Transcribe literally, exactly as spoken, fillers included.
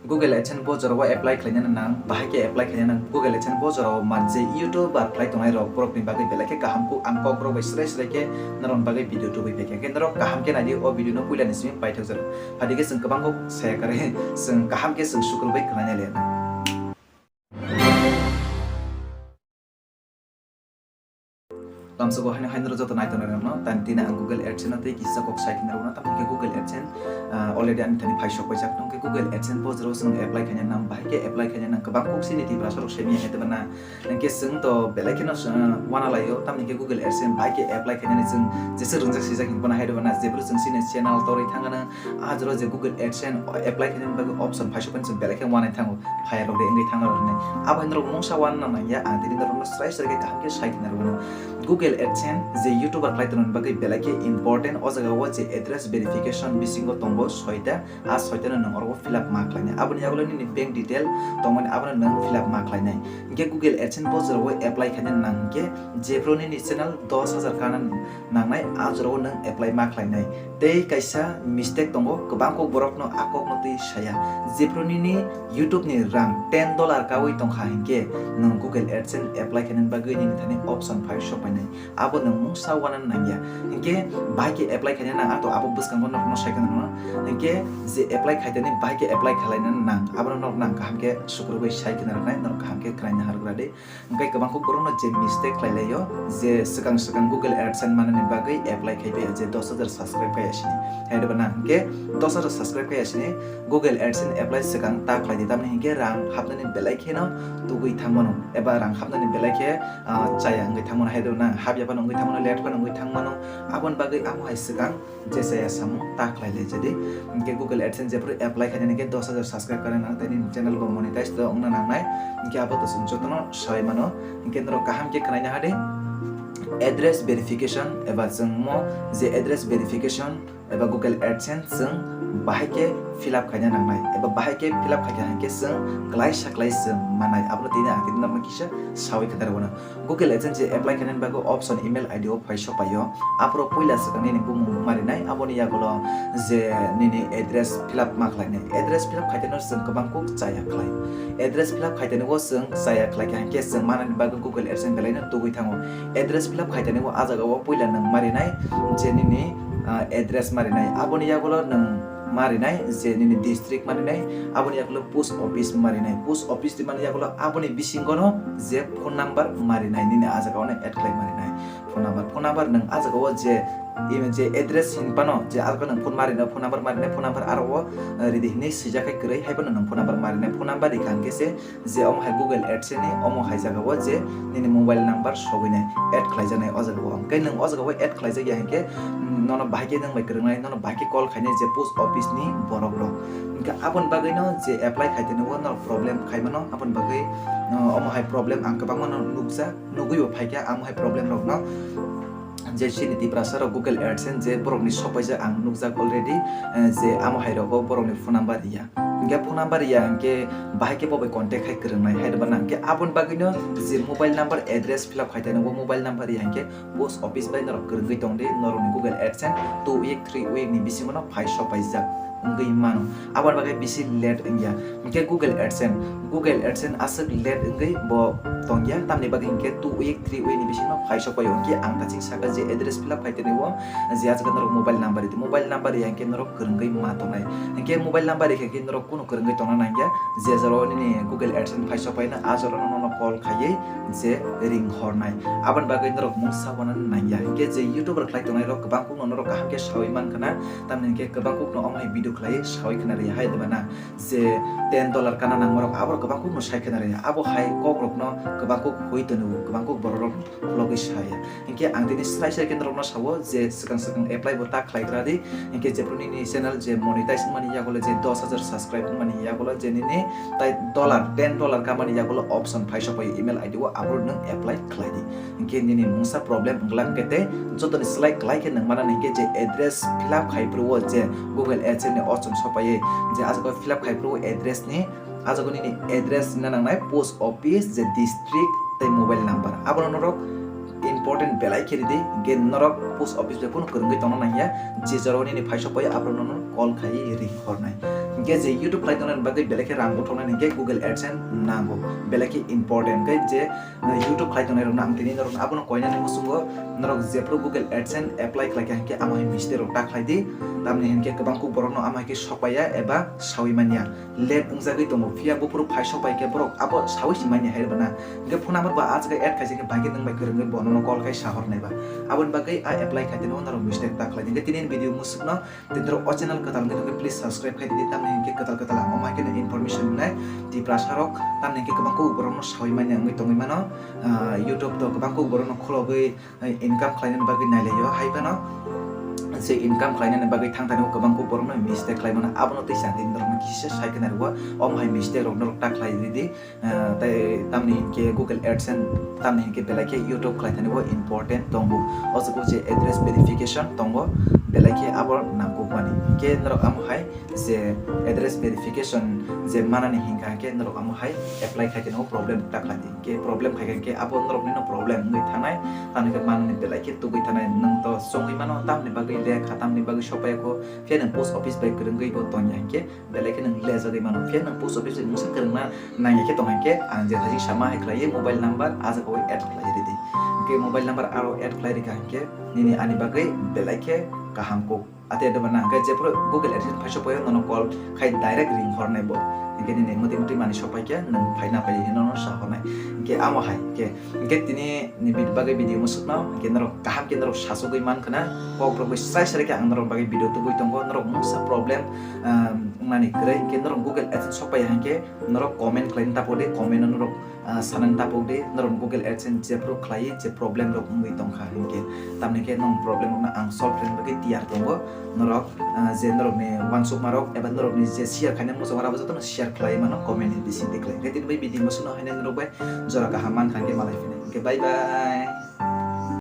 Google AdSense bo jorao apply khlainani nang, bahai khe apply khlainani nang. Google AdSense bo jorao man je YouTuber khlai tongnai rok, borokni bagwi belai khe kaham kuk ang kok rok bai srai srai khe norokni bagwi video tubui phaikha. Hwnkhe norok kaham khe naidi o video no puila ni simi paithak jora. Phadi khe chwng kwbang kok saya kare, chwng kaham khe chwng sukrubui khwlainai le. Lamsogo haino haino joto naitongnai rokno, tani tini ang Google AdSense no tei kisa kok sai khna rwna, tamni khe Google AdSense, ah, already ani thani phai sok paijak, tongkhe Google AdSense bo jero chwng apply khaina nang, bahai khe apply khaina nang, kwbang kok sini Tiprasa rok semi hai teba na, hwnkhe chwng to belai kheno, ah, wana laio, tamni khe Google AdSense bahai khe apply khainani chwng jesa rwngjak sijak hinphano hai teba na, jebro chwng sini channel torwi thangano, ah, jero je Google AdSense apply khainani bagwi option phai sok paino chwng belai khe wanai thango. Phai rok de wngwi thangna rok hinwi. Abo hinwi rok mungsa wan nang ya, ang tini norokno srai srai khe kaham khe sai khna rwno. Google AdSense je YouTuber khlai tongnani bagwi belai khe important. O jaga o je address verification bisingo tongo soita, a soita no nwng oro fill up ma khlainai. Aboni yagulo nini bank detail tongmani abono nwng fill up ma khlainai. Hinkhe Google AdSense bo jorao apply khaina nang hinkhe jephru nini channel dos hajar kana nangnai, a jorao nwng apply ma khlainai. Tei kaisa mistake tongo, kwbang kok borokno a kokno twi saya. Jephru nini YouTube ni rang ten dollar kawi tongkha hinkhe nwng Google AdSense apply khainani bagwi nini thani option phai sok painai. Abo nwng mungsa wana nangya. Hinkhe bahai khe apply khaina nang, ato abo bwskango nokno sai khna nang. Hinkhe je apply khaitani bahai khe apply khlaina nang, abono nok nang kaham khe sukrubui sai khna rwnai, nok kaham khe khwlaina hargra de. Hwnkhe kwbang kok borokno je mistake khlai laio, je swkang swkang Google AdSense manani bagwi apply khai phaio, je dos hajar subscribe khai asini. Hai rwba nang hwnkhe dos hajar subscribe khai asini Google AdSense apply swkang ta khlai di, tamni hwnkhe rang hapnani belai kheno tugui thangmano, eba rang hapnani belai khe, ah, chaya wngwi thangmano, hai rwba nang hapya phano wngwi thangmano, late phano wngwi thangmano, aboni bagwi amo hai swkang je chaya samung ta khlai lai jadi. Hwnkhe Google AdSense jephru apply khainani khe dos hajar subscribe kana nang, tei nini channel bo monetize to wngna nangnai. Hwnkhe abo to chwng jotono sai mano. Hwnkhe norok kaham khe khwnaina hade address verification eba chwng mo je address verification eba Google AdSense chwng bahai khe fill up khaina nangnai eba bahai khe fill up khaikha hinkhe chwng klaisa klai chwng manai. Abono tini ang tini norokno kisa sawi khwna rwno. Google AdSense je apply khainani bagwi option email I D o phai sok paio. Aphuru puila swkang nini bumung marinai, aboni yagulo je nini address fill up ma khlainai. Address fill up khaitano chwng kwbang kuk chaya khlai. Address fill up khaitani o chwng chaya khlai kha hinkhe chwng manani bagwi Google AdSense belaino tugui thango. Address fill up khaitani o ah jaga o puila nwng marinai je nini, ah, address marinai. Aboni yagulo nwng marinai je nini district marinai, aboni yagulo post office marinai. Post office twi mani yagulo aboni bisingono je phone number marinai, nini ah jaga ono add khlai marinai. Phone number, phone number nwng ah jaga o je, i-, je address hinphano je ah jaga nwng phone marino, phone number marinai, phone number aro o, eh, ridi hinwi swijak khai kwrwi, haiphano nwng phone number marinai. Phone number rikha hinkhe se je omo hai Google AdSense ni omo hai jaga o je nini mobile number sogwi nai, add khlai jaknai o jaga o. Hwnkhe nwng o jaga o add khlai jak ya hinkhe, mm, nono bahai khe nwng bai kwrwngnai, nono bahai khe call khainai je post office ni borok rok. Hwnkhe aboni bagwi no je apply khai tini o norok problem khai mano, aboni bagwi, no, omo hai problem ang kwbangma no nukjak, nugwi bo phaikha amo hai problem rok no. Je chini Tiprasa rok Google AdSense je borok ni sopaijak ang nukjak already, eh, je amo hai rogo borok ni phone number ya. Hingke phone number ya hingke bahai ke bo bai contact hai kwrwngnai hai rwba nang. Hingke aboni bagwino je mobile number address fill up khai tani bo mobile number ya hingke post office bai norok kwrwngwi tong di, norokni Google AdSense two week, three week ni bisingo no phai sok paijak wngwi mano. Aboni bagwi bisi late wngya. Hingke Google AdSense, Google AdSense aswk late wngwi bo tongya, tamni bagwi hingke two week, three week ni bisingo phai sok paio. Hingke ang taching saka je address fill up khai tani bo je aswk norok mobile number ridi, mobile number ya hingke norok kwrwngwi ma tongnai. Hingke mobile number rikha khe norok kunu kwrwngwi tongna nangya, je jora o nini Google AdSense phai sok paina, a jora no nono call khaiwi je ring hornai. Aboni bagwi norok mungsa wana nangya. Hingke je YouTuber khlai tongnai rok kwbang kukno norok kaham khe sawi man khna, tamni hingke kwbang kukno omo hai video khlaiwi sawi khna rwya hai deba na, je ten dollar kana nangma rok abo kwbang kukno sai khna rwya. Abo hai kok rokno kwbang kuk hui tono, kwbang kuk borok rok logwi saya. Hingke ang tini srai srai khe norokno sao je swkang swkang apply bo ta khlai gra di. Hingke jephru nini channel je monetize wngmani yagulo je dos hajar subscribe wngmani yagulo je nini tai dollar, ten dollar kamani yagulo option phai sok pai email I D o, abo nwng apply khlai di. Hingke nini mungsa problem wngla hingke tei jotoni slai klai khe nwng mana hingke je address fill up khai phuru o je Google AdSense ni option sok pai je aswk fill up khai phuru o address ni. Ah jaga nini address wngna nangnai, post office, je district tei mobile number. Abono norok important belai khe ridi, hingke norok post office bai phano kwrwngwi tongna nangya, je jora o nini phai sok pai, abono norok call khaiwi ring hornai. Ke je YouTube khlai tongnani bagwi belai khe rang buthoknani hwnkhe Google AdSense nango, belai khe important. Khe je, uh, YouTube khlai tongnai rokno ang tini norokno abono koinani muchungo, norok jephru Google AdSense apply khlai kha hwnkhe amo hai mistake rok ta khlai di, tamni hwnkhe kwbang kuk borokno amo hai khe sokpaiya eba sawi manya, late wngjagwi tongo, phiya buphuru phai sokpai khe borok abo sawi si manya hai rwna. Hwnkhe phone number ba ah jaga add khaijak khe bai khe nwng bai kwrwngwi bonono call khai sahornai ba. Aboni bagwi a apply khai tini norok mistake ta khlai di. Hwnkhe tini video muchungno Tei norok o channel kwtal wngwi tongkhe, please subscribe khai di, tamni hinkhe kwtal kwtal ang omo hai kheno information wngnai. Tiprasa rok tamni hinkhe kwbang kuk borokno sawi manya wngwi tongwi mano. Ah, YouTube to kwbang kuk borokno khulogwi, eh, income khlainani bagwi nailaio, hai phano je income khlainani bagwi thang thani kwbang kuk borokno mistake khlai mano, abono tei chandi norokno kisa sai khna rwo, omo hai mistake rok norok ta khlai ridi. Ah, tei tamni hinkhe Google AdSense, tamni hinkhe belai khe YouTube khlai thani bo important tongo. O jaga je address verification tongo, belai khe abo nangkukmani. Hinkhe norok amo hai je address verification je manani hinkha hinkhe norok amo hai apply khai thani bo problem ta khlai di. Hinkhe problem khai kha hinkhe abo norokni no problem wngwi thanai, tamni hinkhe manani belai khe tugwi thanai. Nwng to chongwi mano tamni bagwi lekha, tamni bagwi sopaiya kho, phiya nwng post office bai kwrwngwi bo tongya hinkhe belai khe nwng lejagwi mano. Phiya nwng post office bai mungsa kwrwngna nangya khe tong hai khe ang je thajik sama hai khlaiwi mobile number ah jaga o add khlai ridi. Hinkhe mobile number aro add khlai rikha hinkhe nini ani bagwi belai khe kaham kuk. Ate doba na hinkhe jephru Google AdSense phaisa poyo nono call khai direct ring hornai bo. Hinkhe nini muti muti mani sopai khe nwng phaina phai hinwi nono sa hornai. Hinkhe amo hai hinkhe Hinkhe tini ni bit-, bagwi video muchukno hinkhe norok kaham khe norok sachugwi mankha na, kok rok bai srai srai khe ang norok bagwi video tubui tongo. Norok mungsa problem, ah, wngnani kwrwi hinkhe norok Google AdSense sokpaiya hinkhe norok comment khlaina tapok di, comment o norok, ah, sanani tapok di, norok Google AdSense jephru khlaiwi je problem rok wngwi tongkha hinkhe, tamni khe norok problem rokno ang solve khlaina bagwi tiyar tongo. Norok, ah, je norokni uansukma rok eba norokni je share khaina muchungma rok abo jotono share khlai mano comment ni bisingtwi khlai. Hinkhe tini bai video muchukno haino norok bai jora kaham mankha hinkhe malai phino. Hinkhe bye bye.